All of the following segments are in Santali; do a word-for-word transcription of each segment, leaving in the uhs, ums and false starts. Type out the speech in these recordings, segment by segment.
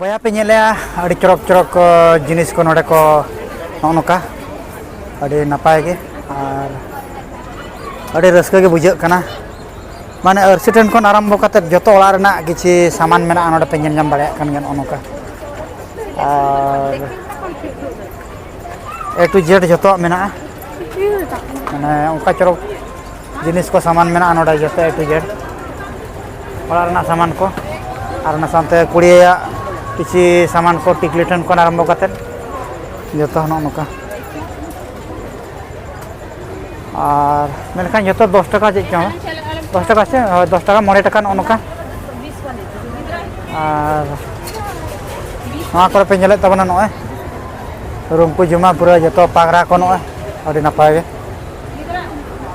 ᱵᱚᱭᱦᱟ ᱯᱮ ᱧᱮᱞᱮᱜᱼᱟ, ᱟᱹᱰᱤ ᱪᱚᱨᱚᱠ ᱪᱚᱨᱚᱠ ᱠᱚ ᱡᱤᱱᱤᱥ ᱠᱚ ᱱᱚᱰᱮ ᱠᱚ, ᱱᱚᱜᱼᱚ ᱱᱚᱝᱠᱟ, ᱟᱹᱰᱤ ᱱᱟᱯᱟᱭ ᱜᱮ ᱟᱨ ᱟᱹᱰᱤ ᱨᱟᱹᱥᱠᱟᱹ ᱜᱮ ᱵᱩᱡᱷᱟᱹᱜ ᱠᱟᱱᱟ᱾ ᱢᱟᱱᱮ ᱟᱹᱨᱥᱤ ᱴᱷᱮᱱ ᱠᱷᱚᱱ ᱟᱨᱟᱢᱵᱚ ᱠᱟᱛᱮᱫ ᱡᱚᱛᱚ ᱚᱲᱟᱜ ᱨᱮᱱᱟᱜ ᱠᱤᱪᱷᱤ ᱥᱟᱢᱟᱱ ᱢᱮᱱᱟᱜᱼᱟ, ᱱᱚᱰᱮ ᱯᱮ ᱧᱮᱞ ᱧᱟᱢ ᱫᱟᱲᱮᱭᱟᱜ ᱠᱟᱱ ᱜᱮᱭᱟ, ᱱᱚᱜᱼᱚ ᱱᱚᱝᱠᱟ᱾ ᱟᱨ A to Z ᱡᱚᱛᱚᱣᱟᱜ ᱢᱮᱱᱟᱜᱼᱟ᱾ ᱢᱟᱱᱮ ᱚᱱᱠᱟ ᱪᱚᱨᱚᱠ ᱡᱤᱱᱤᱥ ᱠᱚ, ᱥᱟᱢᱟᱱ ᱢᱮᱱᱟᱜᱼᱟ ᱱᱚᱰᱮ, ᱡᱚᱛᱚ A to Z ᱚᱲᱟᱜ ᱨᱮᱱᱟᱜ ᱥᱟᱢᱟᱱ ᱠᱚ᱾ ᱟᱨ ᱚᱱᱟ ᱥᱟᱶᱛᱮ ᱠᱩᱲᱤᱭᱟᱜ ᱠᱤᱪᱷᱤ ᱥᱟᱢᱟᱱ ᱠᱚ, ᱴᱤᱠᱞᱤ ᱴᱷᱮᱱ ᱠᱷᱚᱱ ᱟᱨᱟᱢᱵᱚ ᱠᱟᱛᱮᱫ ᱡᱚᱛᱚ ᱱᱚᱜᱼᱚ ᱱᱚᱝᱠᱟ᱾ ᱟᱨ ᱢᱮᱱᱠᱷᱟᱱ ᱡᱚᱛᱚ ᱫᱚᱥ ᱴᱟᱠᱟ ᱪᱮᱫ ᱪᱚᱝ, ᱫᱚᱥ ᱴᱟᱠᱟ ᱥᱮ? ᱦᱳᱭ, ᱫᱚᱥ ᱴᱟᱠᱟ, ᱢᱚᱬᱮ ᱴᱟᱠᱟ, ᱱᱚᱜᱼᱚ ᱱᱚᱝᱠᱟ᱾ ᱟᱨ ᱱᱚᱣᱟ ᱠᱚᱨᱮ ᱯᱮ ᱧᱮᱞᱮᱫ ᱛᱟᱵᱚᱱᱟ, ᱱᱚᱜᱼᱚᱭ ᱨᱩᱢᱠᱩ ᱡᱩᱢᱟ ᱯᱩᱨᱟᱹ ᱡᱚᱛᱚ ᱯᱟᱜᱽᱨᱟ ᱠᱚ, ᱱᱚᱜᱼᱚᱭ ᱟᱹᱰᱤ ᱱᱟᱯᱟᱭ ᱜᱮ᱾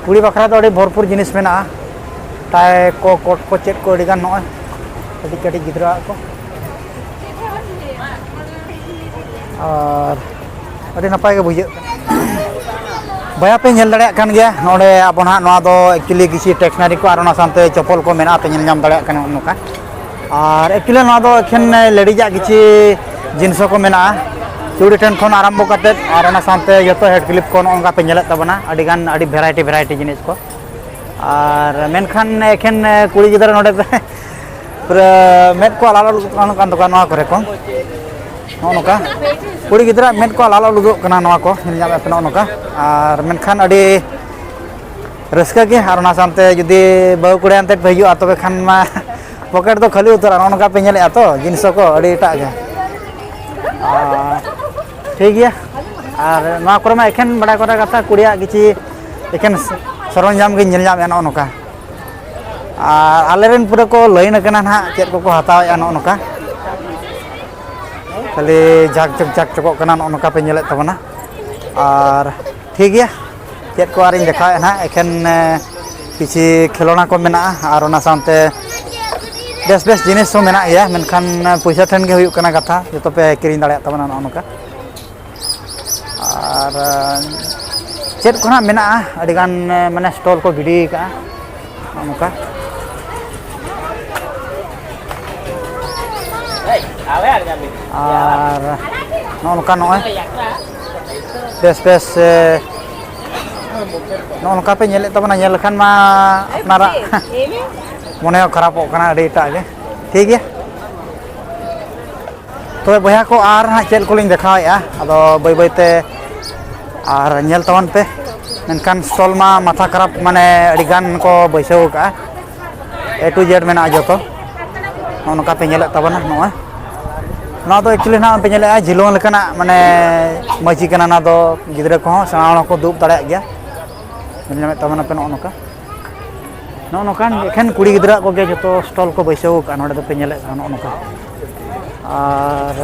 ᱠᱩᱲᱤ ᱵᱟᱠᱷᱨᱟ ᱫᱚ ᱟᱹᱰᱤ ᱵᱷᱚᱨᱯᱩᱨ ᱡᱤᱱᱤᱥ ᱢᱮᱱᱟᱜᱼᱟ, ᱴᱟᱭ ᱠᱚ, ᱠᱳᱴ ᱠᱚ, ᱪᱮᱫ ᱠᱚ ᱟᱹᱰᱤ ᱜᱟᱱ, ᱱᱚᱜᱼᱚᱭ ᱠᱟᱹᱴᱤᱡ ᱠᱟᱹᱴᱤᱡ ᱜᱤᱫᱽᱨᱟᱹᱣᱟᱜ ᱠᱚ᱾ ᱟᱨ ᱟᱹᱰᱤ ᱱᱟᱯᱟᱭ ᱜᱮ ᱵᱩᱡᱷᱟᱹᱜ ᱠᱟᱱᱟ᱾ ᱵᱚᱭᱦᱟ ᱯᱮ ᱧᱮᱞ ᱫᱟᱲᱮᱭᱟᱜ ᱠᱟᱱ ᱜᱮᱭᱟ, ᱱᱚᱰᱮ ᱟᱵᱚ ᱱᱟᱦᱟᱜ ᱱᱚᱣᱟ ᱫᱚ actually ᱠᱤᱪᱷᱤ ᱴᱮᱠᱥᱱᱟᱨᱤ ᱠᱚ ᱟᱨ ᱚᱱᱟ ᱥᱟᱶᱛᱮ ᱪᱚᱯᱚᱞ ᱠᱚ ᱢᱮᱱᱟᱜᱼᱟ, ᱯᱮ ᱧᱮᱞ ᱧᱟᱢ ᱫᱟᱲᱮᱭᱟᱜ ᱠᱟᱱᱟ ᱱᱚᱜᱼᱚ ᱱᱚᱝᱠᱟ᱾ ᱟᱨ actually ᱱᱚᱣᱟ ᱫᱚ ᱮᱠᱷᱮᱱ ᱞᱮᱰᱤᱡᱟᱜ ᱠᱤᱪᱷᱤ ᱡᱤᱱᱤᱥ ᱠᱚ ᱢᱮᱱᱟᱜᱼᱟ, ᱪᱩᱲᱤ ᱴᱷᱮᱱ ᱠᱷᱚᱱ ᱟᱨᱟᱢᱵᱚ ᱠᱟᱛᱮᱫ ᱟᱨ ᱚᱱᱟ ᱥᱟᱶᱛᱮ ᱡᱚᱛᱚ ᱦᱮᱰ ᱠᱞᱤᱯ ᱠᱚ ᱱᱚᱜᱼᱚ ᱱᱚᱝᱠᱟ ᱯᱮ ᱧᱮᱞᱮᱫ ᱛᱟᱵᱚᱱᱟ, ᱟᱹᱰᱤ ᱜᱟᱱ ᱟᱹᱰᱤ ᱵᱷᱮᱨᱟᱭᱴᱤ ᱵᱷᱮᱨᱟᱭᱴᱤ ᱡᱤᱱᱤᱥ ᱠᱚ᱾ ᱟᱨ ᱢᱮᱱᱠᱷᱟᱱ ᱮᱠᱷᱮᱱ ᱠᱩᱲᱤ ᱜᱤᱫᱽᱨᱟᱹ ᱱᱚᱰᱮ ᱫᱚ ᱯᱩᱨᱟᱹ ᱢᱮᱫ ᱠᱚ ᱟᱞᱟᱞ ᱩᱰᱩᱠᱚᱜ ᱠᱟᱱ ᱛᱟᱠᱚᱣᱟ ᱱᱚᱣᱟ ᱠᱚᱨᱮ ᱠᱚ, ᱱᱚᱜᱼᱚ ᱱᱚᱝᱠᱟ᱾ ᱠᱩᱲᱤ ᱜᱤᱫᱽᱨᱟᱹ ᱢᱮᱫ ᱠᱚ ᱟᱞᱟᱞ ᱩᱰᱩᱠᱚᱜ ᱠᱟᱱᱟ ᱱᱚᱣᱟ ᱠᱚ ᱧᱮᱞ ᱧᱟᱢᱮᱫ ᱯᱮ, ᱱᱚᱜᱼᱚ ᱱᱚᱝᱠᱟ᱾ ᱟᱨ ᱢᱮᱱᱠᱷᱟᱱ ᱟᱹᱰᱤ ᱨᱟᱹᱥᱠᱟᱹ ᱜᱮ, ᱟᱨ ᱚᱱᱟ ᱥᱟᱶᱛᱮ ᱡᱩᱫᱤ ᱵᱟᱹᱦᱩ ᱠᱩᱲᱤ ᱟᱱᱛᱮ ᱯᱮ ᱦᱤᱡᱩᱜᱼᱟ, ᱛᱚᱵᱮ ᱠᱷᱟᱱ ᱢᱟ ᱯᱚᱠᱮᱴ ᱫᱚ ᱠᱷᱟᱹᱞᱤ ᱩᱛᱟᱹᱨᱟ᱾ ᱱᱚᱜᱼᱚ ᱱᱚᱝᱠᱟ ᱯᱮ ᱧᱮᱞᱮᱫᱼᱟ ᱛᱚ, ᱡᱤᱱᱤᱥ ᱠᱚ ᱟᱹᱰᱤ ᱮᱴᱟᱜ ᱜᱮ᱾ ᱟᱨ ᱴᱷᱤᱠ ᱜᱮᱭᱟ, ᱟᱨ ᱱᱚᱣᱟ ᱠᱚᱨᱮ ᱢᱟ ᱮᱠᱷᱮᱱ ᱵᱟᱲᱟᱭ ᱠᱚᱨᱟ ᱠᱟᱛᱷᱟ, ᱠᱩᱲᱤᱭᱟᱜ ᱠᱤᱪᱷᱤ ᱮᱠᱷᱮᱱ ᱥᱚᱨᱚᱧᱡᱟᱢ ᱜᱤᱧ ᱧᱮᱞ ᱧᱟᱢᱮᱫᱼᱟ, ᱱᱚᱜᱼᱚ ᱱᱚᱝᱠᱟ᱾ ᱟᱨ ᱟᱞᱮᱨᱮᱱ ᱯᱩᱨᱟᱹ ᱠᱚ ᱞᱟᱹᱭᱤᱱ ᱟᱠᱟᱱᱟ ᱱᱟᱦᱟᱜ, ᱪᱮᱫ ᱠᱚᱠᱚ ᱦᱟᱛᱟᱣᱮᱫᱼᱟ, ᱱᱚᱜᱼᱚ ᱱᱚᱝᱠᱟ᱾ ᱠᱷᱟᱹᱞᱤ ᱡᱟᱠ ᱡᱚᱠ ᱡᱟᱠ ᱡᱚᱠᱚᱜ ᱠᱟᱱᱟ, ᱱᱚᱜᱼᱚ ᱱᱚᱝᱠᱟ ᱯᱮ ᱧᱮᱞᱮᱫ ᱛᱟᱵᱚᱱᱟ᱾ ᱟᱨ ᱴᱷᱤᱠ ᱜᱮᱭᱟ, ᱪᱮᱫ ᱠᱚ ᱟᱨᱤᱧ ᱫᱮᱠᱷᱟᱣᱮᱫᱼᱟ ᱱᱟᱦᱟᱜ, ᱮᱠᱷᱮᱱ ᱮ, ᱠᱤᱪᱷᱤ ᱠᱷᱮᱞᱳᱱᱟ ᱠᱚ ᱢᱮᱱᱟᱜᱼᱟ ᱟᱨ ᱚᱱᱟ ᱥᱟᱶᱛᱮ ᱵᱮᱥ ᱵᱮᱥ ᱡᱤᱱᱤᱥ ᱦᱚᱸ ᱢᱮᱱᱟᱜ ᱜᱮᱭᱟ, ᱢᱮᱱᱠᱷᱟᱱ ᱯᱚᱭᱥᱟ ᱴᱷᱮᱱ ᱜᱮ ᱦᱩᱭᱩᱜ ᱠᱟᱱᱟ ᱠᱟᱛᱷᱟ, ᱡᱚᱛᱚ ᱯᱮ ᱠᱤᱨᱤᱧ ᱫᱟᱲᱮᱭᱟᱜ ᱛᱟᱵᱚᱱᱟ ᱱᱚᱜᱼᱚ ᱱᱚᱝᱠᱟ᱾ ᱟᱨ ᱪᱮᱫ ᱠᱚ ᱱᱟᱦᱟᱜ ᱢᱮᱱᱟᱜᱼᱟ, ᱟᱹᱰᱤᱜᱟᱱ ᱢᱟᱱᱮ ᱥᱴᱚᱞ ᱠᱚ ᱜᱤᱰᱤ ᱟᱠᱟᱫᱼᱟ ᱱᱚᱜᱼᱚ ᱱᱚᱝᱠᱟ᱾ ᱟᱨ ᱱᱚᱜᱼᱚ ᱱᱚᱝᱠᱟ ᱱᱚᱜᱼᱚᱭ ᱵᱮᱥ ᱵᱮᱥ, ᱮ, ᱱᱚᱜᱼᱚ ᱱᱚᱝᱠᱟ ᱯᱮ ᱧᱮᱞᱮᱫ ᱛᱟᱵᱚᱱᱟ, ᱧᱮᱞ ᱞᱮᱠᱷᱟᱱ ᱢᱟ ᱟᱯᱱᱟᱨᱟᱜ ᱢᱚᱱᱮ ᱦᱚᱸ ᱠᱷᱟᱨᱟᱯᱚᱜ ᱠᱟᱱᱟ ᱟᱹᱰᱤ ᱮᱴᱟᱜ ᱜᱮ᱾ ᱴᱷᱤᱠ ᱜᱮᱭᱟ, ᱛᱚᱵᱮ ᱵᱚᱭᱦᱟ ᱠᱚ ᱟᱨ ᱦᱟᱸᱜ ᱪᱮᱫ ᱠᱚᱞᱤᱧ ᱫᱮᱠᱷᱟᱣᱮᱫᱼᱟ, ᱟᱫᱚ ᱵᱟᱹᱭ ᱵᱟᱹᱭ ᱛᱮ ᱟᱨ ᱧᱮᱞ ᱛᱟᱵᱚᱱ ᱯᱮ᱾ ᱢᱮᱱᱠᱷᱟᱱ ᱥᱴᱚᱞ ᱢᱟ ᱢᱟᱛᱷᱟ ᱠᱷᱟᱨᱟᱯ, ᱢᱟᱱᱮ ᱟᱹᱰᱤ ᱜᱟᱱ ᱠᱚ ᱵᱟᱹᱭᱥᱟᱹᱣ ᱟᱠᱟᱫᱼᱟ, A to Z ᱢᱮᱱᱟᱜᱼᱟ ᱡᱚᱛᱚ᱾ ᱱᱚᱜᱼᱚ ᱱᱚᱝᱠᱟ ᱯᱮ ᱧᱮᱞᱮᱫ ᱛᱟᱵᱚᱱᱟ ᱱᱚᱜᱼᱚᱭ᱾ ᱱᱚᱣᱟ ᱫᱚ actually ᱱᱟᱦᱟᱜ ᱯᱮ ᱧᱮᱞᱮᱫᱼᱟ, ᱡᱷᱤᱞᱣᱟᱹᱝ ᱞᱮᱠᱟᱱᱟᱜ ᱢᱟᱱᱮ ᱢᱟᱹᱪᱤ ᱠᱟᱱᱟ᱾ ᱱᱚᱣᱟ ᱫᱚ ᱜᱤᱫᱽᱨᱟᱹ ᱠᱚᱦᱚᱸ ᱥᱮᱬᱟ ᱦᱚᱲ ᱦᱚᱸᱠᱚ ᱫᱩᱲᱩᱵ ᱫᱟᱲᱮᱭᱟᱜ ᱜᱮᱭᱟ᱾ ᱧᱮᱞ ᱧᱟᱢᱮᱫ ᱛᱟᱵᱚᱱᱟᱯᱮ ᱱᱚᱜᱼᱚ ᱱᱚᱝᱠᱟ, ᱱᱚᱜᱼᱚ ᱱᱚᱝᱠᱟᱱ ᱮᱠᱷᱮᱱ ᱠᱩᱲᱤ ᱜᱤᱫᱽᱨᱟᱹᱣᱟᱜ ᱠᱚᱜᱮ ᱡᱚᱛᱚ ᱥᱴᱚᱞ ᱠᱚ ᱵᱟᱹᱭᱥᱟᱹᱣ ᱟᱠᱟᱫᱼᱟ ᱱᱚᱰᱮ ᱫᱚᱯᱮ ᱧᱮᱞᱮᱫ ᱠᱟᱱᱟ ᱱᱚᱜᱼᱚ ᱱᱚᱝᱠᱟ᱾ ᱟᱨ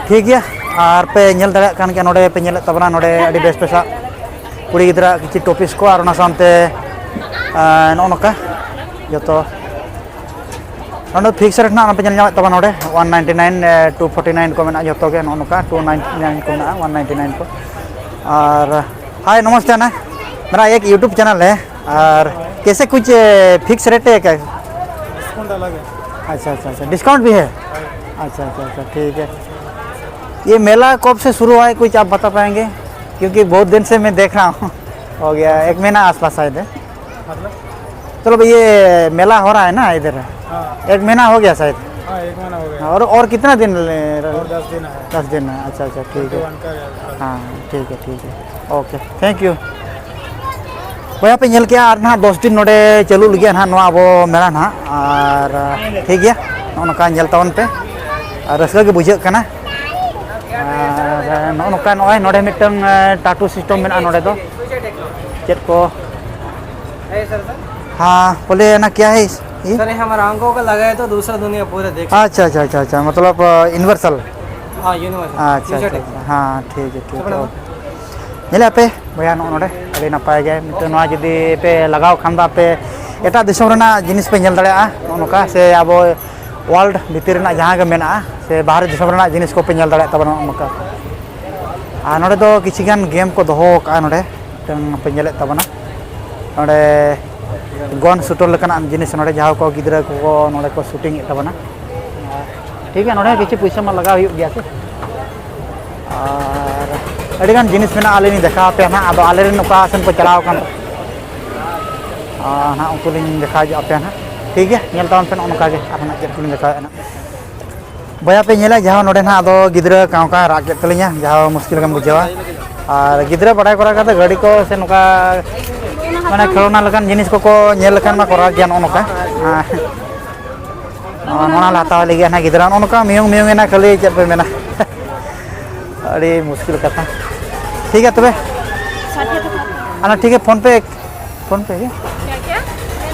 ᱴᱷᱤᱠ ᱜᱮᱭᱟ, ᱟᱨ ᱯᱮ ᱧᱮᱞ ᱫᱟᱲᱮᱭᱟᱜ ᱠᱟᱱ ᱜᱮᱭᱟ, ᱱᱚᱰᱮ ᱯᱮ ᱧᱮᱞᱮᱫ ᱛᱟᱵᱚᱱᱟ, ᱱᱚᱰᱮ ᱟᱹᱰᱤ ᱵᱮᱥ ᱵᱮᱥᱟᱜ ᱠᱩᱲᱤ ᱜᱤᱫᱽᱨᱟᱹᱣᱟᱜ ᱠᱤᱪᱷᱩ ᱴᱚᱯᱤᱥ ᱠᱚ, ᱟᱨ ᱚᱱᱟ ᱥᱟᱶᱛᱮ, ᱟᱨ ᱱᱚᱜᱼᱚ ᱱᱚᱝᱠᱟ ᱡᱚᱛᱚ ᱱᱚᱰᱮ ᱯᱷᱤᱠᱥ ᱨᱮᱴ ᱱᱟᱜ ᱯᱮ ᱧᱮᱞ ᱧᱟᱢᱮᱫ ᱛᱟᱵᱚᱱᱟ ᱱᱚᱰᱮ, one ninety nine, two forty nine ᱠᱚ ᱢᱮᱱᱟᱜᱼᱟ, ᱡᱚᱛᱚ ᱜᱮ ᱱᱚᱜᱼᱚ ᱱᱚᱝᱠᱟ two ninety nine ᱠᱚ ᱢᱮᱱᱟᱜᱼᱟ, one ninety nine ᱠᱚ᱾ ᱟᱨ ᱦᱟᱭ, ᱱᱚᱢᱚᱥᱛᱮ ᱟᱱᱟ, ᱢᱮᱨᱟ ᱮᱠ YouTube ᱪᱮᱱᱮᱞ ᱦᱮ, ᱟᱨ ᱠᱮᱥᱮ ᱠᱩᱪ ᱯᱷᱤᱠᱥ ᱨᱮᱴ ᱦᱮ ᱠᱭᱟ? ᱰᱤᱥᱠᱟᱣᱩᱱᱴ ᱟᱞᱟᱜ ᱦᱮ᱾ ᱟᱪᱪᱷᱟ, ᱟᱪᱪᱷᱟ, ᱟᱪᱪᱷᱟ, ᱰᱤᱥᱠᱟᱣᱩᱱᱴ ᱵᱷᱤ ᱦᱮ? ᱟᱪᱪᱷᱟ, ᱟᱪᱪᱷᱟ, ᱟᱪᱪᱷᱟ, ᱴᱷᱤᱠ ᱦᱮ᱾ ᱭᱮ ᱢᱮᱞᱟ ᱠᱚᱵ ᱥᱮ ᱥᱩᱨᱩ ᱦᱩᱣᱟ ᱦᱮ, ᱠᱩᱪ ᱟᱯ ᱵᱟᱛᱟ ᱯᱟᱭᱮᱝᱜᱮ? ᱠᱭᱩᱸᱠᱤ ᱵᱚᱦᱩᱛ ᱫᱤᱱ ᱥᱮ ᱢᱮ ᱫᱮᱠᱷ ᱨᱟᱦᱟ ᱦᱩᱸ, ᱦᱳ ᱜᱮᱭᱟ, ᱮᱠ ᱢᱟᱦᱤᱱᱟ ᱟᱥᱯᱟᱥ ᱥᱟᱭᱮᱫ ᱦᱮ᱾ मतलब? चलो भाई, ये मेला हो रहा है ना इधर? हाँ। एक महीना हो गया शायद। हाँ, एक महीना हो गया। और, और कितना दिन ले रहे हो? और दस दिन है। दस दिन है, अच्छा, अच्छा, ठीक है। ट्वेंटी वन का है। हाँ, ठीक है, ठीक है, OK, thank you। ᱵᱚᱭᱦᱟ ᱯᱮ ᱧᱮᱞ ᱠᱮᱜᱼᱟ, ᱟᱨ ᱱᱟᱦᱟᱜ ᱫᱚᱥ ᱫᱤᱱ ᱱᱚᱰᱮ ᱪᱟᱹᱞᱩᱜ ᱞᱟᱹᱜᱤᱫ ᱱᱟᱦᱟᱜ ᱱᱚᱣᱟ ᱟᱵᱚ ᱢᱮᱞᱟ ᱱᱟᱦᱟᱜ, ᱟᱨ ᱴᱷᱤᱠ ᱜᱮᱭᱟ, ᱱᱚᱜᱼᱚ ᱱᱚᱝᱠᱟ ᱧᱮᱞ ᱛᱟᱵᱚᱱ ᱯᱮ, ᱟᱨ ᱨᱟᱹᱥᱠᱟᱹ ᱜᱮ ᱵᱩᱡᱷᱟᱹᱜ ᱠᱟᱱᱟ᱾ ᱟᱨ ᱱᱚᱜᱼᱚ ᱱᱚᱝᱠᱟ ᱱᱚᱜᱼᱚᱭ ᱱᱚᱰᱮ ᱢᱤᱫᱴᱟᱝ, ᱮ, ᱴᱟᱴᱩ ᱥᱤᱥᱴᱮᱢ ᱢᱮᱱᱟᱜᱼᱟ ᱱᱚᱰᱮ ᱫᱚ᱾ ᱪᱮᱫ ᱠᱚ? हाँ, बोले ना, क्या है इस, ये? सर, ये हमारा आंखों का लगा है तो दूसरा दुनिया पूरा देख सकते हैं। अच्छा, अच्छा, अच्छा, अच्छा, मतलब, अ, यूनिवर्सल। हाँ, यूनिवर्सल। अच्छा, फ्यूचर अच्छा, टेक। अच्छा, हाँ, ठीक है, ठीक है, सपना। OK। ᱧᱮᱞᱮᱫ ᱯᱮ ᱵᱚᱭᱦᱟ, ᱱᱚᱜᱼᱚ ᱱᱚᱰᱮ ᱟᱹᱰᱤ ᱱᱟᱯᱟᱭ ᱜᱮ ᱢᱤᱫᱴᱮᱱ, ᱱᱚᱣᱟ ᱡᱩᱫᱤ ᱯᱮ ᱞᱟᱜᱟᱣ ᱠᱷᱟᱱ ᱫᱚ ᱟᱯᱮ ᱮᱴᱟᱜ ᱫᱤᱥᱚᱢ ᱨᱮᱱᱟᱜ ᱡᱤᱱᱤᱥ ᱯᱮ ᱧᱮᱞ ᱫᱟᱲᱮᱭᱟᱜᱼᱟ ᱱᱚᱜᱼᱚ ᱱᱚᱝᱠᱟ, ᱥᱮ ᱟᱵᱚ ᱣᱟᱨᱞᱰ ᱵᱷᱤᱛᱤᱨ ᱨᱮᱱᱟᱜ ᱡᱟᱦᱟᱸ ᱜᱮ ᱢᱮᱱᱟᱜᱼᱟ, ᱥᱮ ᱵᱟᱦᱨᱮ ᱫᱤᱥᱚᱢ ᱨᱮᱱᱟᱜ ᱡᱤᱱᱤᱥ ᱠᱚᱯᱮ ᱧᱮᱞ ᱫᱟᱲᱮᱭᱟᱜ ᱛᱟᱵᱚᱱᱟ ᱱᱚᱜᱼᱚ ᱱᱚᱝᱠᱟ᱾ ᱟᱨ ᱱᱚᱰᱮ ᱫᱚ ᱠᱤᱪᱷᱩ ᱜᱟᱱ ᱜᱮᱢ ᱠᱚ ᱫᱚᱦᱚ ᱟᱠᱟᱫᱼᱟ, ᱱᱚᱰᱮ ᱢᱤᱫᱴᱟᱝ ᱯᱮ ᱧᱮᱞᱮᱫ ᱛᱟᱵᱚᱱᱟ, ᱱᱚᱰᱮ ᱜᱚᱱ ᱥᱩᱴᱚᱨ ᱞᱮᱠᱟᱱᱟᱜ ᱡᱤᱱᱤᱥ, ᱱᱚᱰᱮ ᱡᱟᱦᱟᱸ ᱠᱚ ᱜᱤᱫᱽᱨᱟᱹ ᱠᱚᱠᱚ ᱱᱚᱰᱮ ᱠᱚ ᱥᱩᱴᱤᱝ ᱮᱫ ᱛᱟᱵᱚᱱᱟ᱾ ᱴᱷᱤᱠ ᱜᱮᱭᱟ, ᱱᱚᱰᱮ ᱦᱚᱸ ᱠᱤᱪᱷᱩ ᱯᱩᱭᱥᱟᱹ ᱢᱟ ᱞᱟᱜᱟᱣ ᱦᱩᱭᱩᱜ ᱜᱮᱭᱟ ᱥᱮ᱾ ᱟᱨ ᱟᱹᱰᱤᱜᱟᱱ ᱡᱤᱱᱤᱥ ᱢᱮᱱᱟᱜᱼᱟ, ᱟᱹᱞᱤᱧ ᱞᱤᱧ ᱫᱮᱠᱷᱟᱣ ᱟᱯᱮᱭᱟ ᱱᱟᱦᱟᱜ᱾ ᱟᱫᱚ ᱟᱞᱮᱨᱮᱱ ᱚᱠᱟ ᱥᱮᱱ ᱠᱚ ᱪᱟᱞᱟᱣ ᱟᱠᱟᱱ, ᱟᱨ ᱱᱟᱦᱟᱜ ᱩᱱᱠᱩ ᱞᱤᱧ ᱫᱮᱠᱷᱟᱣ ᱧᱚᱜ ᱟᱯᱮᱭᱟ ᱱᱟᱦᱟᱜ᱾ ᱴᱷᱤᱠ ᱜᱮᱭᱟ, ᱧᱮᱞ ᱛᱟᱵᱚᱱ ᱯᱮ ᱱᱚᱜᱼᱚ ᱱᱚᱝᱠᱟ ᱜᱮ, ᱟᱨ ᱱᱟᱦᱟᱜ ᱪᱮᱫ ᱠᱚᱞᱤᱧ ᱫᱮᱠᱷᱟᱣᱮᱫᱼᱟ ᱱᱟᱦᱟᱜ᱾ ᱵᱚᱭᱦᱟ ᱯᱮ ᱧᱮᱞᱟ, ᱡᱟᱦᱟᱸ ᱱᱚᱰᱮ ᱱᱟᱦᱟᱜ ᱟᱫᱚ ᱜᱤᱫᱽᱨᱟᱹ ᱠᱟᱸᱣ ᱠᱟᱸᱣ ᱨᱟᱜ ᱠᱮᱫ ᱛᱟᱹᱞᱤᱧᱟ, ᱡᱟᱦᱟᱸ ᱢᱩᱥᱠᱤᱞ ᱜᱮᱢ ᱵᱩᱡᱷᱟᱹᱣᱟ᱾ ᱟᱨ ᱜᱤᱫᱽᱨᱟᱹ ᱵᱟᱲᱟᱭ ᱠᱚᱨᱟ ᱠᱟᱛᱮ ᱜᱟᱹᱰᱤ ᱠᱚ ᱥᱮ ᱱᱚᱝᱠᱟ ᱢᱟᱱᱮ ᱠᱷᱮᱞᱳᱱᱟ ᱞᱮᱠᱟᱱ ᱡᱤᱱᱤᱥ ᱠᱚᱠᱚ ᱧᱮᱞ ᱞᱮᱠᱷᱟᱱ ᱢᱟ ᱠᱚ ᱨᱟᱜ ᱜᱮᱭᱟ ᱱᱚᱜᱼᱚ ᱱᱚᱝᱠᱟ᱾ ᱟᱨ ᱱᱚᱣᱟ ᱞᱮ ᱦᱟᱛᱟᱣ ᱞᱟᱹᱜᱤᱫ ᱦᱟᱸᱜ ᱜᱤᱫᱽᱨᱟᱹ ᱱᱚᱜᱼᱚ ᱱᱚᱝᱠᱟ ᱢᱤᱭᱩᱝ ᱢᱤᱭᱩᱝ ᱮᱱᱟ ᱠᱷᱟᱹᱞᱤ, ᱪᱮᱫ ᱯᱮ ᱢᱮᱱᱟ? ᱟᱹᱰᱤ ᱢᱩᱥᱠᱤᱞ ᱠᱟᱛᱷᱟ᱾ ᱴᱷᱤᱠ ᱜᱮᱭᱟ ᱛᱚᱵᱮ, ᱟᱨ ᱴᱷᱤᱠ ᱜᱮᱭᱟ, ᱯᱷᱳᱱ ᱯᱮ, ᱯᱷᱳᱱ ᱯᱮ ᱜᱮ᱾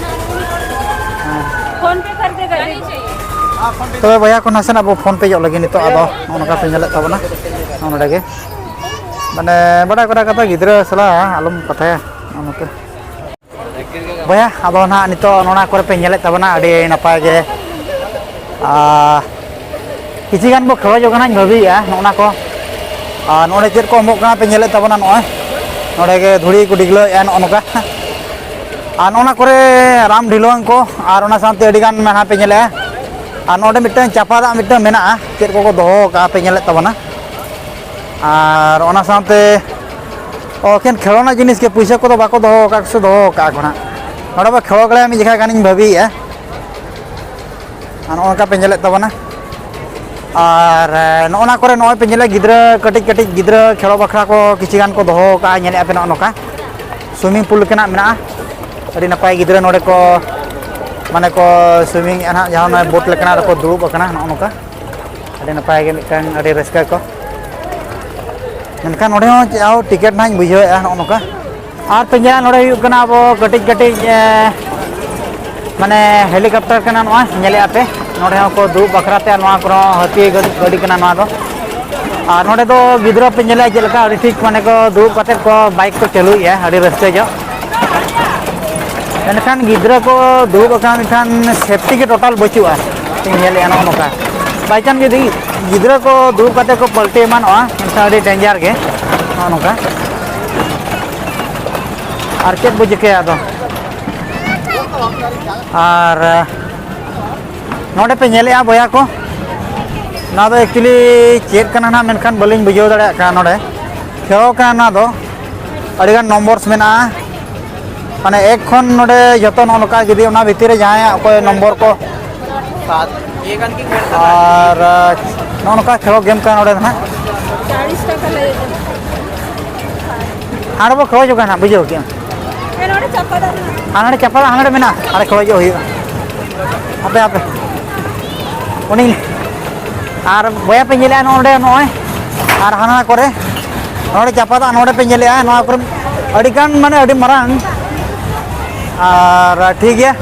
ᱦᱮᱸ᱾ ᱯᱷᱳᱱ ᱯᱮ ᱠᱟᱨ ᱫᱮᱜᱟ, ᱫᱮᱜᱟ᱾ ᱛᱚᱵᱮ ᱵᱚᱭᱦᱟ ᱠᱚ, ᱱᱟᱥᱮᱱᱟᱜ ᱵᱚ ᱯᱷᱳᱱ ᱯᱮ ᱧᱚᱜ ᱞᱟᱹᱜᱤᱫ ᱱᱤᱛᱚᱜ᱾ ᱟᱫᱚ ᱱᱚᱜᱼᱚ ᱱᱚᱝᱠᱟ ᱯᱮ ᱧᱮᱞᱮᱫ ᱛᱟᱵᱚᱱᱟ ᱱᱚᱜᱼᱚ ᱱᱚᱰᱮ ᱜᱮ, ᱢᱟᱱᱮ ᱵᱟᱰᱟᱭ ᱠᱚᱨᱟ ᱠᱟᱛᱷᱟ, ᱜᱤᱫᱽᱨᱟᱹ ᱥᱟᱞᱟᱜ ᱟᱞᱚᱢ ᱠᱟᱛᱷᱟᱭᱟ ᱱᱚᱜᱼᱚ ᱱᱚᱝᱠᱟ᱾ ᱵᱚᱭᱦᱟ, ᱟᱫᱚ ᱱᱟᱦᱟᱜ ᱱᱤᱛᱚᱜ ᱱᱚᱣᱟ ᱠᱚᱨᱮ ᱯᱮ ᱧᱮᱞᱮᱫ ᱛᱟᱵᱚᱱᱟ ᱟᱹᱰᱤ ᱱᱟᱯᱟᱭ ᱜᱮ, ᱟᱨ ᱠᱤᱪᱷᱤ ᱜᱟᱱ ᱵᱚ ᱠᱷᱮᱞᱳ ᱡᱚᱝ ᱠᱟᱱᱟᱧ ᱵᱷᱟᱹᱵᱤᱭᱮᱫᱼᱟ ᱱᱚᱜᱼᱚ ᱱᱟ ᱠᱚ᱾ ᱟᱨ ᱱᱚᱰᱮ ᱪᱮᱫ ᱠᱚ ᱮᱢᱚᱜ ᱠᱟᱱᱟ ᱯᱮ ᱧᱮᱞᱮᱫ ᱛᱟᱵᱚᱱᱟ, ᱱᱚᱜᱼᱚᱭ ᱱᱚᱰᱮ ᱜᱮ ᱫᱷᱩᱲᱤ ᱠᱚ ᱰᱤᱜᱽᱞᱟᱹᱣᱮᱫᱼᱟ ᱱᱚᱜᱼᱚ ᱱᱚᱝᱠᱟ᱾ ᱟᱨ ᱱᱚᱜᱼᱚ ᱱᱟ ᱠᱚᱨᱮ ᱨᱟᱢ ᱰᱷᱤᱞᱣᱟᱹᱝ ᱠᱚ, ᱟᱨ ᱚᱱᱟ ᱥᱟᱶᱛᱮ ᱟᱹᱰᱤᱜᱟᱱ ᱢᱮᱱᱟᱜ ᱯᱮ ᱧᱮᱞᱮᱫᱼᱟ᱾ ᱟᱨ ᱱᱚᱰᱮ ᱢᱤᱫᱴᱟᱝ ᱪᱟᱯᱟ ᱫᱟᱜ ᱢᱤᱫᱴᱟᱝ ᱢᱮᱱᱟᱜᱼᱟ, ᱪᱮᱫ ᱠᱚᱠᱚ ᱫᱚᱦᱚ ᱟᱠᱟᱫᱼᱟ ᱯᱮ ᱧᱮᱞᱮᱫ ᱛᱟᱵᱚᱱᱟ᱾ ᱟᱨ ᱚᱱᱟ ᱥᱟᱶᱛᱮ ᱮᱠᱮᱱ ᱠᱷᱮᱞᱳᱱᱟ ᱡᱤᱱᱤᱥ ᱜᱮ, ᱯᱩᱭᱥᱟᱹ ᱠᱚᱫᱚ ᱵᱟᱠᱚ ᱫᱚᱦᱚ ᱟᱠᱟᱫ ᱥᱮ ᱫᱚᱦᱚ ᱟᱠᱟᱫ ᱠᱚ ᱱᱟᱦᱟᱜ᱾ ᱱᱚᱰᱮ ᱵᱚ ᱠᱷᱮᱞᱳ ᱫᱟᱲᱮᱭᱟᱜᱼᱟ ᱢᱤᱫ ᱡᱚᱠᱷᱟ ᱜᱟᱱᱤᱧ ᱵᱷᱟᱹᱵᱤᱭᱮᱫᱼᱟ᱾ ᱟᱨ ᱱᱚᱜᱼᱚ ᱱᱚᱝᱠᱟ ᱯᱮ ᱧᱮᱞᱮᱫ ᱛᱟᱵᱚᱱᱟ᱾ ᱟᱨ ᱱᱚᱜᱼᱚ ᱱᱟ ᱠᱚᱨᱮ ᱱᱚᱜᱼᱚᱭ ᱯᱮ ᱧᱮᱞᱮᱫ ᱜᱤᱫᱽᱨᱟᱹ, ᱠᱟᱹᱴᱤᱡ ᱠᱟᱹᱴᱤᱡ ᱜᱤᱫᱽᱨᱟᱹ ᱠᱷᱮᱞᱳ ᱵᱟᱠᱷᱨᱟ ᱠᱚ ᱠᱤᱪᱷᱩ ᱜᱟᱱ ᱠᱚ ᱫᱚᱦᱚ ᱟᱠᱟᱫᱼᱟ, ᱧᱮᱞᱮᱫᱼᱟ ᱯᱮ ᱱᱚᱜᱼᱚ ᱱᱚᱝᱠᱟ᱾ ᱥᱩᱭᱢᱤᱝ ᱯᱩᱞ ᱞᱮᱠᱟᱱᱟᱜ ᱢᱮᱱᱟᱜᱼᱟ᱾ ᱟᱹᱰᱤ ᱱᱟᱯᱟᱭ ᱜᱤᱫᱽᱨᱟᱹ ᱱᱚᱰᱮ ᱠᱚ, ᱢᱟᱱᱮ ᱠᱚ ᱥᱩᱭᱢᱤᱝ ᱮᱫᱼᱟ ᱱᱟᱦᱟᱜ, ᱡᱟᱦᱟᱸ ᱱᱚᱜᱼᱚᱭ ᱵᱳᱴ ᱞᱮᱠᱟᱱᱟᱜ ᱨᱮᱠᱚ ᱫᱩᱲᱩᱵ ᱟᱠᱟᱱᱟ ᱱᱚᱜᱼᱚ ᱱᱚᱝᱠᱟ᱾ ᱟᱹᱰᱤ ᱱᱟᱯᱟᱭ ᱜᱮ, ᱢᱤᱫᱴᱟᱝ ᱟᱹᱰᱤ ᱨᱟᱹᱥᱠᱟᱹ ᱠᱚ᱾ ᱢᱮᱱᱠᱷᱟᱱ ᱱᱚᱰᱮ ᱦᱚᱸ ᱪᱮᱫ ᱦᱚᱸ ᱴᱤᱠᱤᱴ ᱱᱟᱦᱟᱜ ᱤᱧ ᱵᱩᱡᱷᱟᱹᱣᱮᱫᱼᱟ ᱱᱚᱜᱼᱚ ᱱᱚᱝᱠᱟ᱾ ᱟᱨ ᱯᱮ ᱧᱮᱞᱟ, ᱱᱚᱰᱮ ᱦᱩᱭᱩᱜ ᱠᱟᱱᱟ ᱟᱵᱚ ᱠᱟᱹᱴᱤᱡ ᱠᱟᱹᱴᱤᱡ, ᱮ, ᱢᱟᱱᱮ ᱦᱮᱞᱤᱠᱚᱯᱴᱟᱨ ᱠᱟᱱᱟ ᱱᱚᱣᱟ, ᱧᱮᱞᱮᱫᱼᱟ ᱯᱮ᱾ ᱱᱚᱰᱮ ᱦᱚᱸᱠᱚ ᱫᱩᱲᱩᱵ ᱵᱟᱠᱷᱨᱟ ᱛᱮ, ᱱᱚᱣᱟ ᱠᱚᱨᱮ ᱦᱚᱸ ᱦᱟᱹᱛᱤ ᱜᱟᱹᱰᱤ, ᱜᱟᱹᱰᱤ ᱠᱟᱱᱟ ᱱᱚᱣᱟ ᱫᱚ᱾ ᱟᱨ ᱱᱚᱰᱮ ᱫᱚ ᱜᱤᱫᱽᱨᱟᱹ ᱯᱮ ᱧᱮᱞᱮᱫᱼᱟ ᱪᱮᱫ ᱞᱮᱠᱟ ᱟᱹᱰᱤ ᱴᱷᱤᱠ ᱢᱟᱱᱮ ᱠᱚ ᱫᱩᱲᱩᱵ ᱠᱟᱛᱮᱫ ᱠᱚ ᱵᱟᱭᱤᱠ ᱠᱚ ᱪᱟᱹᱞᱩᱭᱮᱫᱼᱟ, ᱟᱹᱰᱤ ᱨᱟᱹᱥᱠᱟᱹ ᱧᱚᱜ᱾ ᱢᱮᱱᱠᱷᱟᱱ ᱜᱤᱫᱽᱨᱟᱹ ᱠᱚ ᱫᱩᱲᱩᱵ ᱟᱠᱟᱱ ᱠᱷᱟᱱ ᱥᱮᱯᱴᱤ ᱜᱮ ᱴᱳᱴᱟᱞ ᱵᱟᱹᱪᱩᱜᱼᱟ, ᱤᱧ ᱧᱮᱞᱮᱫᱼᱟ ᱱᱚᱜᱼᱚ ᱱᱚᱝᱠᱟ᱾ ᱵᱟᱭᱪᱟᱱᱥ ᱡᱩᱫᱤ ᱜᱤᱫᱽᱨᱟᱹ ᱠᱚ ᱫᱩᱲᱩᱵ ᱠᱟᱛᱮ ᱠᱚ ᱯᱟᱞᱴᱤ ᱮᱢᱟᱱᱚᱜᱼᱟ, ᱮᱱᱠᱷᱟᱱ ᱟᱹᱰᱤ ᱰᱮᱧᱡᱟᱨ ᱜᱮ ᱱᱚᱜᱼᱚ ᱱᱚᱝᱠᱟ᱾ ᱟᱨ ᱪᱮᱫ ᱵᱚ ᱪᱤᱠᱟᱹᱭᱟ ᱟᱫᱚ? ᱟᱨ ᱱᱚᱰᱮ ᱯᱮ ᱧᱮᱞᱮᱫᱼᱟ ᱵᱚᱭᱦᱟ ᱠᱚ, ᱱᱚᱣᱟ ᱫᱚ actually ᱪᱮᱫ ᱠᱟᱱᱟ ᱱᱟᱦᱟᱜ, ᱢᱮᱱᱠᱷᱟᱱ ᱵᱟᱹᱞᱤᱧ ᱵᱩᱡᱷᱟᱹᱣ ᱫᱟᱲᱮᱭᱟᱜ ᱠᱟᱱᱟ᱾ ᱱᱚᱰᱮ ᱠᱷᱮᱞᱳ ᱠᱟᱱᱟ, ᱱᱚᱣᱟ ᱫᱚ ᱟᱹᱰᱤᱜᱟᱱ ᱱᱚᱢᱵᱚᱨᱥ ᱢᱮᱱᱟᱜᱼᱟ᱾ ᱢᱟᱱᱮ ᱮᱠ ᱠᱷᱚᱱ ᱱᱚᱰᱮ ᱡᱚᱛᱚ ᱱᱚᱜᱼᱚ ᱱᱚᱝᱠᱟ ᱡᱩᱫᱤ ᱚᱱᱟ ᱵᱷᱤᱛᱤᱨ ᱨᱮ ᱡᱟᱦᱟᱸᱭᱟᱜ ᱚᱠᱚᱭ ᱱᱚᱢᱵᱚᱨ ᱠᱚ ᱟᱨ ᱱᱚᱜᱼᱚ ᱱᱚᱝᱠᱟ ᱠᱷᱮᱞᱳ ᱜᱮᱢ ᱠᱟᱱᱟ ᱱᱚᱰᱮ ᱫᱚ ᱱᱟᱦᱟᱜ᱾ ᱦᱟᱸᱰᱮ ᱵᱚ ᱠᱷᱮᱞᱳ ᱡᱚᱝ ᱠᱟᱱᱟ, ᱵᱩᱡᱷᱟᱹᱣ ᱠᱮᱜᱼᱟᱢ? ᱦᱮᱸ, ᱱᱚᱰᱮ ᱪᱟᱯᱟ ᱫᱟᱜ ᱢᱮᱱᱟᱜᱼᱟ᱾ ᱦᱟᱸᱰᱮ ᱪᱟᱯᱟ ᱫᱟᱜ, ᱦᱟᱸᱰᱮ ᱢᱮᱱᱟᱜᱼᱟ, ᱦᱟᱸᱰᱮ ᱠᱷᱮᱞᱳ ᱦᱤᱡᱩᱜ ᱦᱩᱭᱩᱜᱼᱟ᱾ ᱦᱟᱯᱮ, ᱦᱟᱯᱮ, ᱩᱱᱤ ᱟᱨ ᱵᱚᱭᱦᱟ ᱯᱮ ᱧᱮᱞᱮᱜᱼᱟ ᱱᱚᱰᱮ, ᱱᱚᱜᱼᱚᱭ ᱟᱨ ᱦᱟᱱᱟ ᱠᱚᱨᱮ, ᱱᱚᱰᱮ ᱪᱟᱯᱟ ᱫᱟᱜ ᱱᱚᱰᱮ ᱯᱮ ᱧᱮᱞᱮᱜᱼᱟ, ᱱᱚᱣᱟ ᱠᱚᱨᱮ ᱟᱹᱰᱤᱜᱟᱱ, ᱢᱟᱱᱮ ᱟᱹᱰᱤ ᱢᱟᱨᱟᱝ᱾ ᱟᱨ ᱴᱷᱤᱠ ᱜᱮᱭᱟ,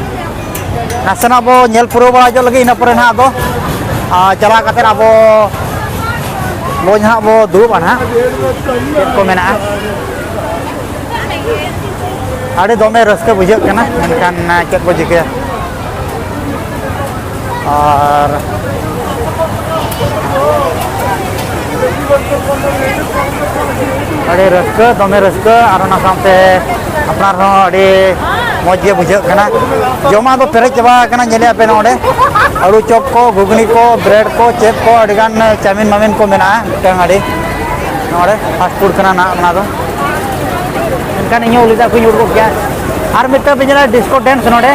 ᱱᱟᱥᱮᱱᱟᱜ ᱵᱚ ᱧᱮᱞ ᱯᱩᱨᱟᱹᱣ ᱵᱟᱲᱟ ᱦᱚᱪᱚᱜ ᱞᱟᱹᱜᱤᱫ, ᱤᱱᱟᱹ ᱯᱚᱨᱮ ᱱᱟᱦᱟᱜ ᱟᱫᱚ ᱟᱨ ᱪᱟᱞᱟᱣ ᱠᱟᱛᱮ ᱟᱵᱚ ᱞᱚᱡᱽ ᱱᱟᱦᱟᱜ ᱵᱚ ᱫᱩᱲᱩᱵᱼᱟ ᱱᱟᱦᱟᱜ, ᱪᱮᱫ ᱠᱚ ᱢᱮᱱᱟᱜᱼᱟ᱾ ᱟᱹᱰᱤ ᱫᱚᱢᱮ ᱨᱟᱹᱥᱠᱟᱹ ᱵᱩᱡᱷᱟᱹᱜ ᱠᱟᱱᱟ, ᱢᱮᱱᱠᱷᱟᱱ ᱪᱮᱫ ᱵᱚ ᱪᱤᱠᱟᱹᱭᱟ? ᱟᱨ ᱟᱹᱰᱤ ᱨᱟᱹᱥᱠᱟᱹ, ᱫᱚᱢᱮ ᱨᱟᱹᱥᱠᱟᱹ, ᱟᱨ ᱚᱱᱟ ᱥᱟᱶᱛᱮ ᱟᱯᱱᱟᱨ ᱦᱚᱸ ᱟᱹᱰᱤ ᱢᱚᱡᱽ ᱜᱮ ᱵᱩᱡᱷᱟᱹᱜ ᱠᱟᱱᱟ᱾ ᱡᱚᱢᱟᱜ ᱫᱚ ᱯᱮᱨᱮᱡ ᱪᱟᱵᱟ ᱟᱠᱟᱱᱟ, ᱧᱮᱞᱮᱫᱼᱟ ᱯᱮ ᱱᱚᱰᱮ ᱟᱹᱞᱩ ᱪᱚᱯ ᱠᱚ, ᱜᱷᱩᱜᱽᱱᱤ ᱠᱚ, ᱵᱨᱮᱰ ᱠᱚ, ᱪᱮᱫ ᱠᱚ, ᱟᱹᱰᱤᱜᱟᱱ ᱪᱟᱣᱢᱤᱱ ᱢᱟᱣᱢᱤᱱ ᱠᱚ ᱢᱮᱱᱟᱜᱼᱟ᱾ ᱢᱤᱫᱴᱟᱝ ᱟᱹᱰᱤ ᱱᱚᱰᱮ ᱯᱷᱟᱥᱴ ᱯᱷᱩᱰ ᱠᱟᱱᱟ ᱱᱟᱜ ᱚᱱᱟ ᱫᱚ᱾ ᱢᱮᱱᱠᱷᱟᱱ ᱤᱧ ᱦᱚᱸ ᱩᱞᱤ ᱫᱟᱜ ᱠᱚᱧ ᱩᱰᱩᱠ ᱠᱮᱭᱟ᱾ ᱟᱨ ᱢᱤᱫᱴᱟᱝ ᱯᱮ ᱧᱮᱞᱟ ᱰᱤᱥᱠᱳ ᱰᱮᱱᱥ ᱱᱚᱰᱮ,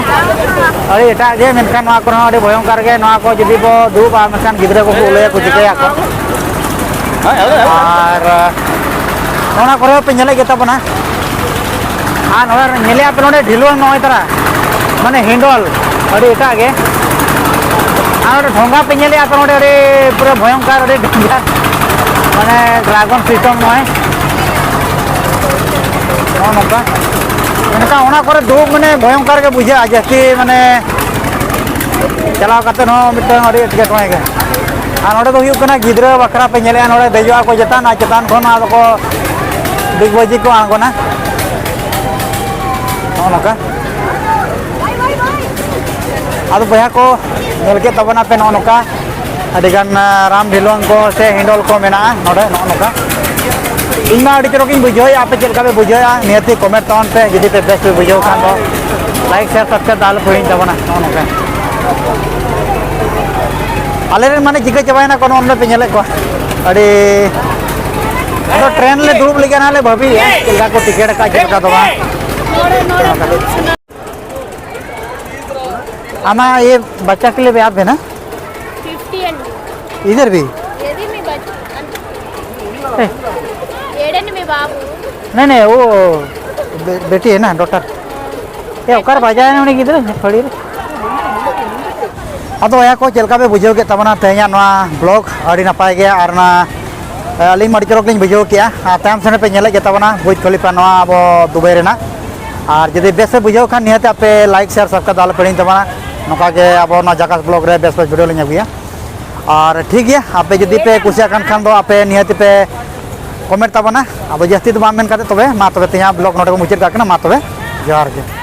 ᱟᱹᱰᱤ ᱮᱴᱟᱜ ᱜᱮ, ᱢᱮᱱᱠᱷᱟᱱ ᱱᱚᱣᱟ ᱠᱚᱨᱮ ᱦᱚᱸ ᱟᱹᱰᱤ ᱵᱷᱚᱭᱚᱝᱠᱟᱨ ᱜᱮ᱾ ᱱᱚᱣᱟ ᱠᱚ ᱡᱩᱫᱤ ᱵᱚ ᱫᱩᱲᱩᱵᱼᱟ, ᱢᱮᱱᱠᱷᱟᱱ ᱜᱤᱫᱽᱨᱟᱹ ᱠᱚᱠᱚ ᱩᱞᱟᱹᱭᱟᱠᱚ, ᱪᱤᱠᱟᱹᱭᱟᱠᱚ᱾ ᱟᱨ ᱚᱱᱟ ᱠᱚᱨᱮ ᱦᱚᱸ ᱯᱮ ᱧᱮᱞᱮᱫ ᱜᱮᱛᱟ ᱵᱚᱱᱟ᱾ ᱟᱨ ᱱᱚᱰᱮ ᱧᱮᱞᱮᱫᱼᱟ ᱯᱮ ᱱᱚᱰᱮ ᱰᱷᱤᱞᱣᱟᱹᱝ ᱱᱚᱜᱼᱚᱭ ᱛᱟᱨᱟ, ᱢᱟᱱᱮ ᱦᱤᱱᱰᱚᱞ, ᱟᱹᱰᱤ ᱮᱴᱟᱜ ᱜᱮ᱾ ᱟᱨ ᱱᱚᱰᱮ ᱰᱷᱚᱸᱜᱟ ᱯᱮ ᱧᱮᱞᱮᱫᱼᱟ ᱯᱮ ᱱᱚᱰᱮ ᱟᱹᱰᱤ ᱯᱩᱨᱟᱹ ᱵᱷᱚᱭᱚᱝᱠᱟᱨ, ᱟᱹᱰᱤ ᱰᱮᱧᱡᱟᱨ, ᱢᱟᱱᱮ ᱰᱨᱟᱜᱚᱱ ᱥᱤᱥᱴᱮᱢ ᱱᱚᱜᱼᱚᱭ ᱱᱚᱜᱼᱚ ᱱᱚᱝᱠᱟ᱾ ᱢᱮᱱᱠᱷᱟᱱ ᱚᱱᱟ ᱠᱚᱨᱮ ᱫᱩᱲᱩᱵ ᱢᱟᱱᱮ ᱵᱷᱚᱭᱚᱝᱠᱟᱨ ᱜᱮ ᱵᱩᱡᱷᱟᱹᱜᱼᱟ, ᱡᱟᱹᱥᱛᱤ ᱢᱟᱱᱮ ᱪᱟᱞᱟᱣ ᱠᱟᱛᱮ ᱦᱚᱸ ᱢᱤᱫᱴᱟᱝ ᱟᱹᱰᱤ ᱮᱴᱠᱮᱴᱚᱬᱮ ᱜᱮ᱾ ᱟᱨ ᱱᱚᱰᱮ ᱫᱚ ᱦᱩᱭᱩᱜ ᱠᱟᱱᱟ ᱜᱤᱫᱽᱨᱟᱹ ᱵᱟᱠᱷᱨᱟ ᱯᱮ ᱧᱮᱞᱮᱜᱼᱟ, ᱱᱚᱰᱮ ᱫᱮᱡᱚᱜᱼᱟ ᱠᱚ ᱪᱮᱛᱟᱱ, ᱟᱨ ᱪᱮᱛᱟᱱ ᱠᱷᱚᱱ ᱟᱫᱚ ᱠᱚ ᱰᱤᱜᱽᱵᱟᱹᱡᱤ ᱠᱚ ᱟᱬᱜᱚᱱᱟ᱾ ᱱᱚᱜᱼᱚ ᱱᱚᱝᱠᱟ᱾ ᱟᱫᱚ ᱵᱚᱭᱦᱟ ᱠᱚ, ᱧᱮᱞ ᱠᱮᱫ ᱛᱟᱵᱚᱱᱟ ᱯᱮ ᱱᱚᱜᱼᱚ ᱱᱚᱝᱠᱟ ᱟᱹᱰᱤᱜᱟᱱ, ᱟᱸ, ᱨᱟᱢ ᱰᱷᱤᱞᱣᱟᱹᱝ ᱠᱚ ᱥᱮ ᱦᱤᱸᱰᱚᱞ ᱠᱚ ᱢᱮᱱᱟᱜᱼᱟ ᱱᱚᱰᱮ, ᱱᱚᱜᱼᱚ ᱱᱚᱝᱠᱟ᱾ ᱤᱧ ᱢᱟ ᱟᱹᱰᱤ ᱪᱚᱨᱚᱠ ᱤᱧ ᱵᱩᱡᱷᱟᱹᱣᱮᱫᱼᱟ, ᱟᱯᱮ ᱪᱮᱫ ᱞᱮᱠᱟ ᱯᱮ ᱵᱩᱡᱷᱟᱹᱣᱮᱫᱼᱟ? ᱱᱤᱦᱟᱹᱛᱤ ᱠᱚᱢᱮᱱᱴ ᱛᱟᱵᱚᱱ ᱯᱮ, ᱡᱩᱫᱤ ᱯᱮ ᱵᱮᱥ ᱯᱮ ᱵᱩᱡᱷᱟᱹᱣ ᱠᱷᱟᱱ ᱫᱚ᱾ ᱞᱟᱭᱤᱠ, ᱥᱮᱭᱟᱨ, ᱥᱟᱵᱥᱠᱨᱟᱭᱤᱵ ᱫᱚ ᱟᱞᱚ ᱯᱮ ᱦᱤᱲᱤᱧ ᱛᱟᱵᱚᱱᱟ᱾ ᱱᱚᱜᱼᱚ ᱱᱚᱝᱠᱟ᱾ ᱟᱞᱮ ᱨᱮᱱ ᱢᱟᱱᱮ ᱪᱤᱠᱟᱹ ᱪᱟᱵᱟᱭᱮᱱᱟ ᱠᱚ, ᱱᱚᱜᱼᱚ ᱱᱚᱰᱮ ᱯᱮ ᱧᱮᱞᱮᱫ ᱠᱚᱣᱟ᱾ ᱟᱹᱰᱤ, ᱟᱫᱚ ᱴᱨᱮᱱ ᱞᱮ ᱫᱩᱲᱩᱵ ᱞᱟᱹᱜᱤᱫ ᱱᱟᱦᱟᱜ ᱞᱮ ᱵᱷᱟᱹᱵᱤᱭᱮᱫᱼᱟ, ᱪᱮᱫ ᱞᱮᱠᱟ ᱠᱚ ᱴᱤᱠᱤᱴ ᱟᱠᱟᱫ, ᱪᱮᱫ ᱞᱮᱠᱟ ᱫᱚ ᱵᱟᱝ᱾ ᱟᱢᱟᱜ ᱤᱭᱟᱹ ᱵᱟᱪᱪᱟ ᱠᱮ ᱞᱤᱭᱮ ᱵᱷᱤ ᱟᱯ ᱵᱷᱤ ᱱᱟ? फिफ्टी एंड इधर भी? ये भी मैं बच- ए। एडन में बाबू। नहीं नहीं, वो बे, बेटी है ना, डॉटर। ए, ओकर बजाय ना उन्हें किधर फड़ी रे। ᱟᱫᱚ ᱵᱚᱭᱦᱟ ᱠᱚ, ᱪᱮᱫ ᱞᱮᱠᱟ ᱯᱮ ᱵᱩᱡᱷᱟᱹᱣ ᱠᱮᱫ ᱛᱟᱵᱚᱱᱟ ᱛᱮᱦᱮᱧᱟᱜ ᱱᱚᱣᱟ ᱵᱞᱚᱜ? ᱟᱹᱰᱤ ᱱᱟᱯᱟᱭ ᱜᱮ, ᱟᱨ ᱚᱱᱟ, ᱮ, ᱟᱹᱞᱤᱧ ᱢᱟ ᱟᱹᱰᱤ ᱪᱚᱨᱚᱠ ᱞᱤᱧ ᱵᱩᱡᱷᱟᱹᱣ ᱠᱮᱜᱼᱟ᱾ ᱟᱨ ᱛᱟᱭᱚᱢ ᱥᱮᱱ ᱯᱮ ᱧᱮᱞᱮᱫ ᱜᱮ ᱛᱟᱵᱚᱱᱟ ᱵᱩᱨᱡᱽ ᱠᱷᱚᱞᱤᱯᱷᱟ, ᱱᱚᱣᱟ ᱟᱵᱚ ᱫᱩᱵᱟᱭ ᱨᱮᱱᱟᱜ᱾ ᱟᱨ ᱡᱩᱫᱤ ᱵᱮᱥ ᱯᱮ ᱵᱩᱡᱷᱟᱹᱣ ᱠᱷᱟᱱ, ᱱᱤᱦᱟᱹᱛ ᱟᱯᱮ ᱞᱟᱭᱤᱠ, ᱥᱮᱭᱟᱨ, ᱥᱟᱵᱥᱠᱨᱟᱭᱤᱵ ᱫᱚ ᱟᱞᱚ ᱯᱮ ᱦᱤᱲᱤᱧ ᱛᱟᱵᱚᱱᱟ᱾ ᱱᱚᱝᱠᱟ ᱜᱮ ᱟᱵᱚ ᱱᱚᱣᱟ ᱡᱟᱠᱟᱥ ᱵᱞᱚᱜ ᱨᱮ ᱵᱮᱥ ᱵᱮᱥ ᱵᱷᱤᱰᱤᱭᱳ ᱞᱤᱧ ᱟᱹᱜᱩᱭᱟ᱾ ᱟᱨ ᱴᱷᱤᱠ ᱜᱮᱭᱟ, ᱟᱯᱮ ᱡᱩᱫᱤ ᱯᱮ ᱠᱩᱥᱤᱭᱟᱜ ᱠᱟᱱ ᱠᱷᱟᱱ ᱫᱚ ᱟᱯᱮ ᱱᱤᱦᱟᱹᱛ ᱯᱮ ᱠᱚᱢᱮᱱᱴ ᱛᱟᱵᱚᱱᱟ᱾ ᱟᱫᱚ ᱡᱟᱹᱥᱛᱤ ᱫᱚ ᱵᱟᱝ ᱢᱮᱱ ᱠᱟᱛᱮ, ᱛᱚᱵᱮ ᱢᱟ ᱛᱚᱵᱮ ᱛᱮᱦᱮᱧᱟᱜ ᱵᱞᱚᱜ ᱱᱚᱰᱮ ᱠᱚ ᱢᱩᱪᱟᱹᱫ ᱠᱟᱜ ᱠᱟᱱᱟ᱾ ᱢᱟ ᱛᱚᱵᱮ ᱡᱚᱦᱟᱨ ᱜᱮ᱾